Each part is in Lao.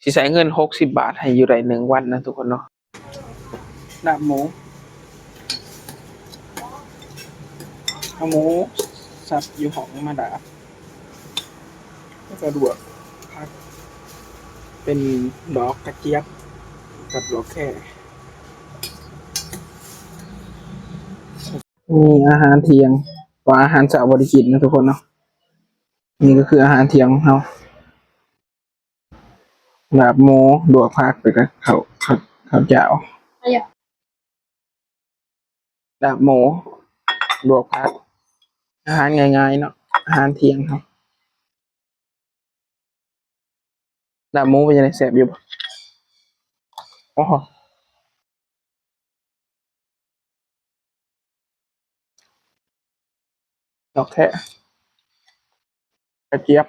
ຊິໃຊ້ເງິນຫົກສິບບາດໃຫ້ຢູ່ໄດ້ໜຶ່ງວັນນະທຸກຄົນເນາະ. ລາບໝູ ເອົາໝູສັບຢູ່ຫ້ອງມາລາບ ແລ້ວກໍລວກຜັກ ເປັນດອກກະຈຽບກັບດອກແຄ. ມີອາຫານທ່ຽງ ເພາະອາຫານເຊົ້າບໍ່ໄດ້ກິນນະທຸກຄົນເນາະ. ນີ້ກໍຄືອາຫານທ່ຽງຂອງເຮົາ. ລາບໝູ ລວກຜັກ ແລ້ວກໍເຂົ້າ ເຂົ້າ ເຂົ້າຈ້າວ. ລາບໝູ ລວກຜັກ ອາຫານງ່າຍໆເນາະ ອາຫານທ່ຽງເຮົາ. ລາບໝູເປັນຈັ່ງໃດ ແຊບຢູ່ບໍ່? ໂອ້ໂຫ. ດອກແຄ ກະຈຽບ.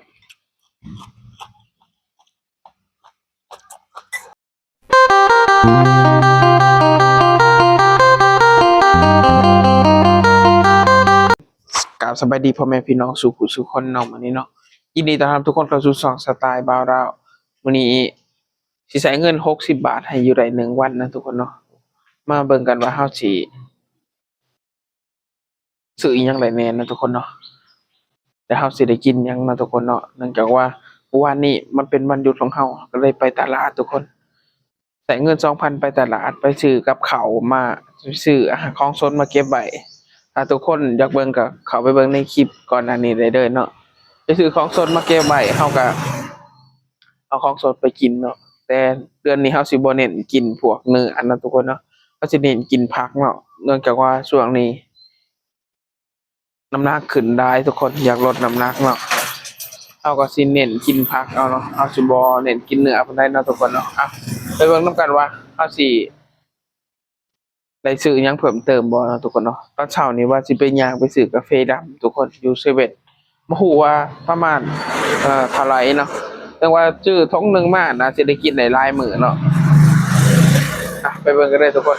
ກາບສະບາຍດີພໍ່ແມ່ພີ່ນ້ອງສູ່ຜູ້ສູ່ຄົນເນາະ ມື້ນີ້ເນາະ ຍິນດີຕ້ອນຮັບທຸກຄົນເຂົ້າສູ່ຊ່ອງສະໄຕລ໌ບ່າວລາວ. ມື້ນີ້ຊິໃຊ້ເງິນຫົກສິບບາດໃຫ້ຢູ່ໄດ້ໜຶ່ງວັນນະທຸກຄົນເນາະ. ມາເບິ່ງກັນວ່າເຮົາຊິ ຊື້ອີ່ຫຍັງໄດ້ແດ່ເນາະທຸກຄົນເນາະ ແລ້ວເຮົາຊິໄດ້ກິນຫຍັງເນາະທຸກຄົນເນາະ. ເນື່ອງຈາກວ່າມື້ວານນີ້ມັນເປັນວັນຢຸດຂອງເຮົາ ກໍເລີຍໄປຕະຫຼາດທຸກຄົນ. ໃຊ້ເງິນສອງພັນໄປຕະຫຼາດ ໄປຊື້ກັບເຂົ້າມາ ຊື້ອາຫານຂອງສົດມາເກັບໄວ້. ຖ້າທຸກຄົນຢາກເບິ່ງກໍເຂົ້າໄປເບິ່ງໃນຄລິບກ່ອນໜ້ານີ້ໄດ້ເດີເນາະ. ໄປຊື້ຂອງສົດມາເກັບໄວ້ ເຮົາກໍ ເອົາຂອງສົດໄປກິນເນາະ. ແຕ່ເດືອນນີ້ເຮົາຊິບໍ່ເນັ້ນກິນພວກເນື້ອນະທຸກຄົນເນາະ ເຮົາຊິເນັ້ນກິນຜັກເນາະ. ເນື່ອງຈາກວ່າຊ່ວງນີ້ນ້ຳໜັກຂຶ້ນຫຼາຍທຸກຄົນ ຢາກລົດນ້ຳໜັກເນາະ ເຮົາກໍຊິເນັ້ນກິນຜັກເອົາເນາະ. ເຮົາຊິບໍ່ເນັ້ນກິນເນື້ອປານໃດເນາະທຸກຄົນເນາະ. ອ່ະ ໄປເບິ່ງນຳກັນວ່າເຮົາຊິ ໄດ້ຊື້ຫຍັງເພີ່ມເຕີມບໍ່ເນາະທຸກຄົນເນາະ. ຕອນເຊົ້ານີ້ວ່າຊິໄປ ຍ່າງໄປຊື້ກາເຟດຳທຸກຄົນ ຢູ່ເຊເວັ່ນ ບໍ່ຮູ້ວ່າປະມານ ເອີ ເທົ່າໃດເນາະ. ແຕ່ວ່າຊື້ຖົງໜຶ່ງມາ ໜ້າຊິໄດ້ກິນໄດ້ຫຼາຍມື້ເນາະ. ອ່ະ ໄປເບິ່ງກັນເລີຍທຸກຄົນ.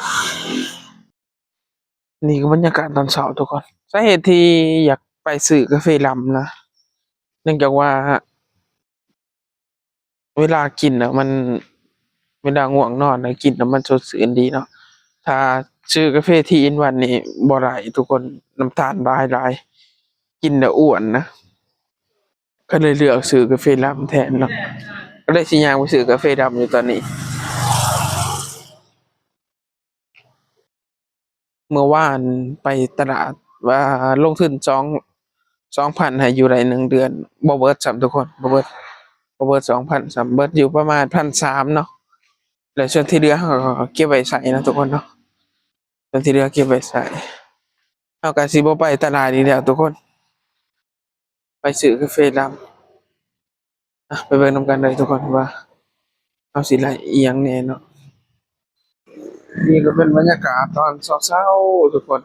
ນີ້ກໍບັນຍາກາດຕອນເຊົ້າທຸກຄົນ. ສາເຫດທີ່ຢາກໄປຊື້ກາເຟດຳນະ ເນື່ອງຈາກວ່າ ເວລາກິນນະມັນ ເວລາງ່ວງນອນນະ ກິນນະມັນສົດຊື່ນດີເນາະ. ຖ້າຊື້ກາເຟ ທີອິນວັນ ນີ້ບໍ່ໄດ້ທຸກຄົນ ນ້ຳຕານຫຼາຍໆ ກິນແລ້ວອ້ວນນະ. ກໍເລີຍເລືອກຊື້ກາເຟດຳແທນເນາະ ກໍເລີຍຊິຍ່າງໄປຊື້ກາເຟດຳຢູ່ຕອນນີ້. ເມື່ອວານໄປຕະຫຼາດວ່າລົງທຶນສອງ ສອງພັນໃຫ້ຢູ່ໄດ້ໜຶ່ງເດືອນ ບໍ່ເບິດຊ້ຳທຸກຄົນ ບໍ່ເບິດ ບໍ່ເບິດສອງພັນຊ້ຳ ເບິດຢູ່ປະມານພັນສາມເນາະ. ແລ້ວສ່ວນທີ່ເຫຼືອເຮົາກໍເກັບໄວ້ໃຊ້ເນາະທຸກຄົນເນາະ ສ່ວນທີ່ເຫຼືອເກັບໄວ້ໃຊ້. ເຮົາກໍຊິບໍ່ໄປຕະຫຼາດອີກແລ້ວທຸກຄົນ. ໄປຊື້ກາເຟດຳ. ອ່ະ ໄປເບິ່ງນຳກັນເລີຍທຸກຄົນວ່າເຮົາຊິໄດ້ອີ່ຫຍັງແດ່ເນາະ. ນີ້ກໍເປັນບັນຍາກາດຕອນເຊົ້າໆທຸກຄົນ.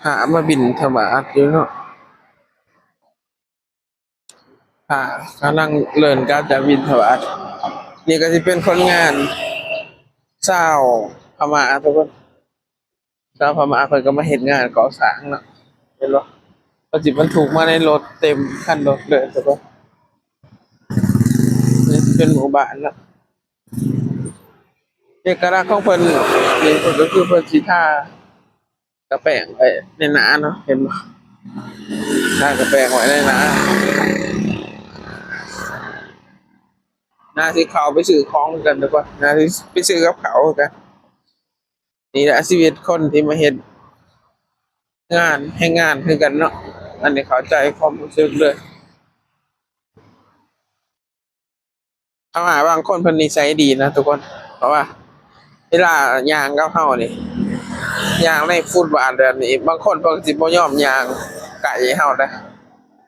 ພະມາບິນທະບາດຢູ່ເນາະ. ພະກຳລັງເດີນກັບຈາກບິນທະບາດ. ນີ້ກໍຊິເປັນຄົນງານຊາວພະມ້າທຸກຄົນ. ຊາວພະມ້າເພິ່ນກໍມາເຮັດງານກໍ່ສ້າງເນາະ ເຫັນບໍ່? ເພິ່ນຊິບັນທຸກມາໃນລົດເຕັມຄັນລົດເລີຍ ເຫັນບໍ່? ນີ້ເປັນໝູ່ບ້ານເນາະ. ເອກະລັກຂອງເພິ່ນນີ້ ເພິ່ນກໍຄືເພິ່ນຊິທາກະແປ້ງໄວ້ໃນໜ້າເນາະ ເຫັນບໍ່? ທາກະແປ້ງໄວ້ໃນໜ້າ. ໜ້າຊິເຂົ້າໄປຊື້ຂອງຄືກັນທຸກຄົນ ໜ້າຊິໄປຊື້ກັບເຂົ້າຄືກັນ. ນີ້ແຫຼະຊີວິດຄົນທີ່ມາເຮັດງານ ແຮງງານຄືກັນເນາະ. ອັນນີ້ເຂົ້າໃຈຄວາມຮູ້ສຶກເລີຍ. ເຂົາຫາບາງຄົນເພິ່ນນິໄສດີນະທຸກຄົນ ເພາະວ່າເວລາຍ່າງກັບເຮົານີ້ ຍ່າງໃນຟຸດບາດແບບນີ້ ບາງຄົນເພິ່ນກໍຊິບໍ່ຍອມຍ່າງໃກ້ເຮົາເດ້.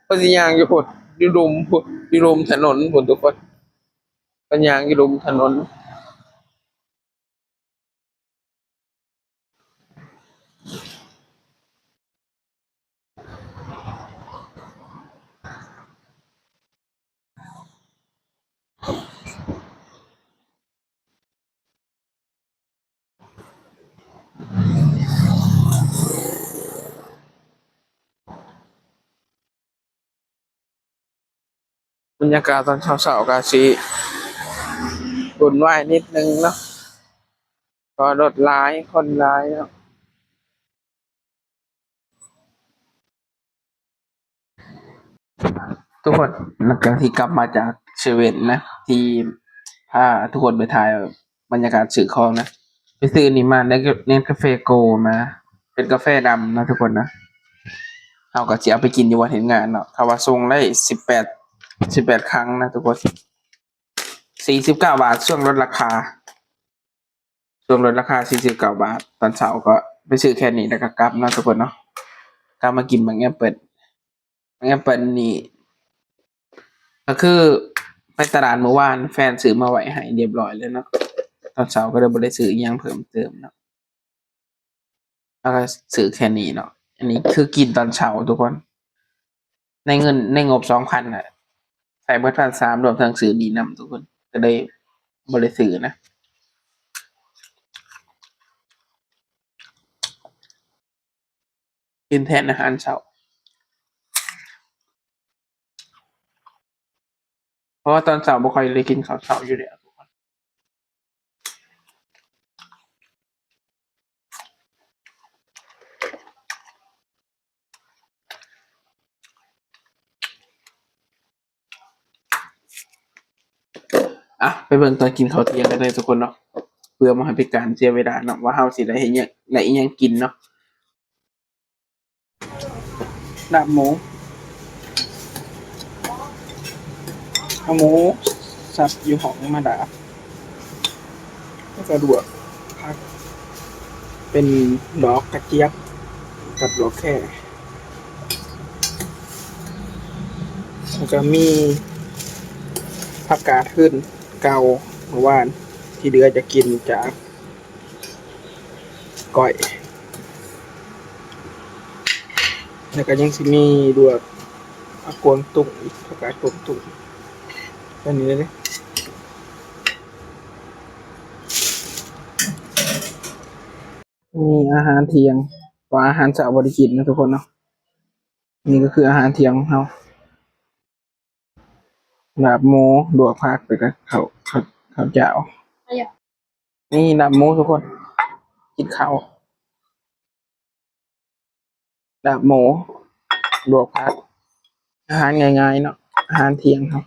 ເພິ່ນຊິຍ່າງຢູ່ພຸ້ນ ຢູ່ລຸ່ມພຸ້ນ ຢູ່ລຸ່ມຖະໜົນພຸ້ນທຸກຄົນ ເພິ່ນຍ່າງຢູ່ລຸ່ມຖະໜົນ. ມັນ ບັນຍາກາດຕອນເຊົ້າໆ ກໍຊິວຸ່ນວາຍນິດໜຶ່ງເນາະ ເພາະວ່າລົດຫຼາຍ ຄົນຫຼາຍເນາະ. ທຸກຄົນ ຫຼັງຈາກທີ່ກັບມາຈາກເຊເວັ່ນນະ ທີ່ພາທຸກຄົນໄປຖ່າຍບັນຍາກາດຊື້ຂອງນະ ໄປຊື້ນີ້ມາ ເນສກາເຟໂກລມາ ເປັນກາແຟດຳນະທຸກຄົນນະ. ເຮົາກໍຊິເອົາໄປກິນຢູ່ວັນເຮັດງານເນາະ ຖ້າວ່າສົ່ງໄດ້ສິບແປດ ສິບແປດຄັ້ງນະທຸກຄົນ ສີ່ສິບເກົ້າບາດ ຊ່ວງລົດລາຄາ ຊ່ວງລົດລາຄາສີ່ສິບເກົ້າບາດ. ຕອນເຊົ້າກໍໄປຊື້ແຄ່ນີ້ ແລ້ວກໍກັບເນາະທຸກຄົນເນາະ ກັບມາກິນບັກແອບເປິ້ນ. ບັກແອບເປິ້ນນີ້ ກໍຄືໄປຕະຫຼາດມື້ວານ ແຟນຊື້ມາໄວ້ໃຫ້ຮຽບຮ້ອຍແລ້ວເນາະ ຕອນເຊົ້າກໍເລີຍບໍ່ໄດ້ຊື້ອີ່ຫຍັງເພີ່ມເຕີມເນາະ ແລ້ວກໍຊື້ແຄ່ນີ້ເນາະ. ອັນນີ້ຄືກິນຕອນເຊົ້າທຸກຄົນ ໃນເງິນ ໃນງົບສອງພັນນະ ໃຊ້ເບິດພັນສາມ ລວມທັງຊື້ນີ້ນຳທຸກຄົນ ກໍເລີຍບໍ່ໄດ້ຊື້ນະ. ກິນແທນອາຫານເຊົ້າ ເພາະວ່າຕອນເຊົ້າບໍ່ຄ່ອຍໄດ້ກິນເຂົ້າເຊົ້າຢູ່ແລ້ວ. ອ່ະ ໄປເບິ່ງຕອນກິນເຂົ້າທ່ຽງກັນເລີຍທຸກຄົນເນາະ ເພື່ອບໍ່ໃຫ້ເປັນການເສຍເວລາເນາະ ວ່າເຮົາຊິໄດ້ເຮັດຫຍັງ ໄດ້ອີ່ຫຍັງກິນເນາະ. ລາບໝູ ເອົາໝູສັບຢູ່ຫ້ອງມາລາບ ແລ້ວກໍລວກຜັກ ເປັນດອກກະຈຽບກັບດອກແຄ ແລ້ວກໍມີຜັກກາດຫືນເກົ່າເມື່ອວານ ທີ່ເຫຼືອຈະກິນຈາກ ກ້ອຍ ແລ້ວກໍຍັງຊິມີລວກຜັກກວາງຕຸ້ງອີກ ຜັກກາດກວາງຕຸ້ງ ອັນນີ້ເດ້. ນີ້ອາຫານທ່ຽງ ເພາະອາຫານເຊົ້າບໍ່ໄດ້ກິນນະທຸກຄົນເນາະ. ນີ້ກໍຄືອາຫານທ່ຽງຂອງເຮົາ. ລາບໝູ ລວກຜັກ ແລ້ວກໍເຂົ້າ ເຂົ້າ ເຂົ້າຈ້າວ. ນີ້ລາບໝູທຸກຄົນ ກິນເຂົ້າ ລາບໝູ ລວກຜັກ ອາຫານງ່າຍໆເນາະ ອາຫານທ່ຽງເຮົາ.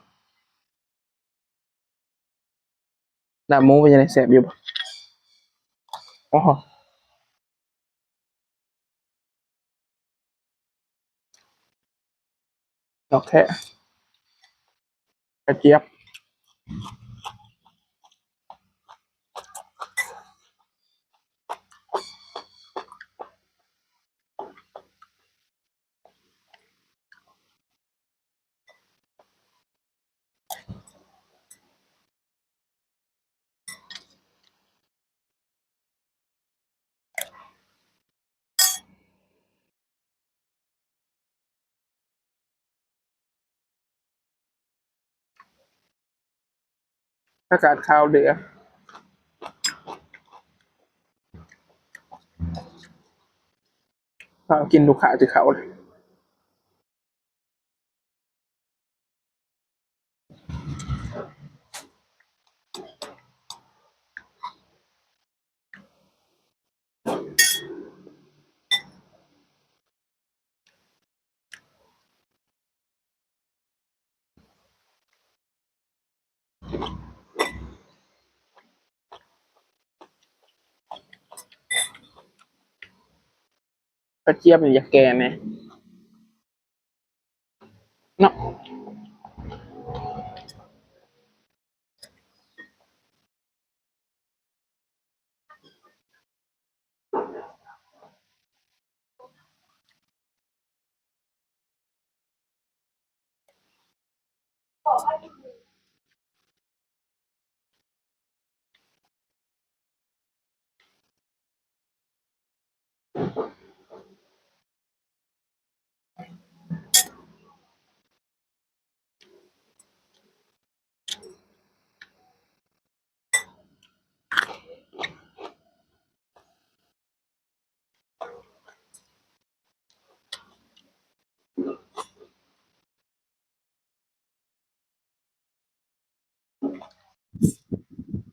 ລາບໝູເປັນຈັ່ງໃດ ແຊບຢູ່ບໍ່? ໂອ້ໂຫ ດອກແຄ ກະຈຽບ. ອາກາດຄາວເຫຼືອ ຄາວກິນລູກຄ້າຊິເຂົ້າ. ກະຈຽບນີ້ຢາກແກ່ແດ່ເນາະ.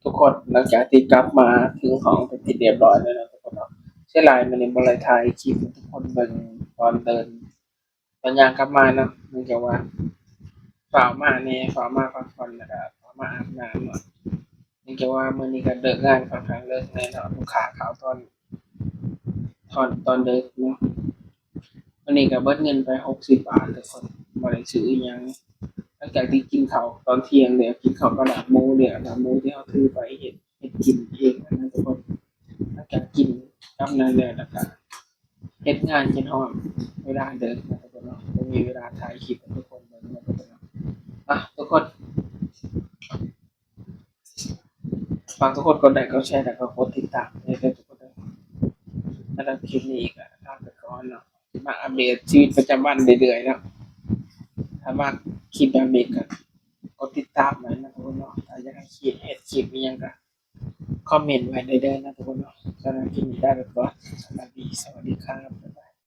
ທຸກຄົນ ຫຼັງຈາກທີ່ກັບມາເຖິງຫ້ອງເປັນທີ່ຮຽບຮ້ອຍແລ້ວເນາະທຸກຄົນເນາະ, ເສຍດາຍມື້ນີ້ບໍ່ໄດ້ຖ່າຍຄລິບໃຫ້ທຸກຄົນເບິ່ງຕອນເດີນ ຕອນຍ່າງກັບມາເນາະ, ເນື່ອງຈາກວ່າຟ້າວມາແດ່ ຟ້າວມາພັກຜ່ອນ ແລ້ວກໍຟ້າວມາອາບນ້ຳເນາະ. ເນື່ອງຈາກວ່າມື້ນີ້ກໍເລີກງານຂ້ອນຂ້າງເລີກແດ່ເນາະ, ລູກຄ້າເຂົ້າຕອນ ຕອນ ຕອນເດິກເນາະ. ມື້ນີ້ກໍເບິດເງິນໄປຫົກສິບບາດທຸກຄົນ, ບໍ່ໄດ້ຊື້ອີ່ຫຍັງ. ຫຼັງຈາກທີ່ກິນເຂົ້າຕອນທ່ຽງແລ້ວ ກິນເຂົ້າກັບລາບໝູແລ້ວ ລາບໝູທີ່ເຮົາຖືໄປເຮັດ ເຮັດກິນເອງນະທຸກຄົນ. ຫຼັງຈາກກິນກັບນັ້ນແລ້ວ ແລ້ວກໍເຮັດງານຈົນຮອດເວລາເດິກນະທຸກຄົນເນາະ, ບໍ່ມີເວລາຖ່າຍຄລິບໃຫ້ທຸກຄົນເບິ່ງນະທຸກຄົນເນາະ. ອ່ະ ທຸກຄົນ ຝາກທຸກຄົນກົດໄລກົດແຊ ແລ້ວກໍກົດຕິດຕາມໃຫ້ເດີທຸກຄົນເດີ. ສຳລັບຄລິບນີ້ກໍລາໄປກ່ອນເນາະ, ຊິມາອັບເດດຊີວິດປະຈຳວັນເລື້ອຍໆເນາະ. ຖ້າມັກຄລິບແບບນີ້ກໍກົດຕິດຕາມໄວ້ນະທຸກຄົນເນາະ, ຖ້າຢາກໃຫ້ຄລິບ ເຮັດຄລິບອີ່ຫຍັງກໍຄອມເມັນໄວ້ໄດ້ເດີນະທຸກຄົນເນາະ. ສຳລັບຄລິບນີ້ລາໄປກ່ອນ, ສະບາຍດີ ສະຫວັດດີຄັບ ບາຍບາຍ.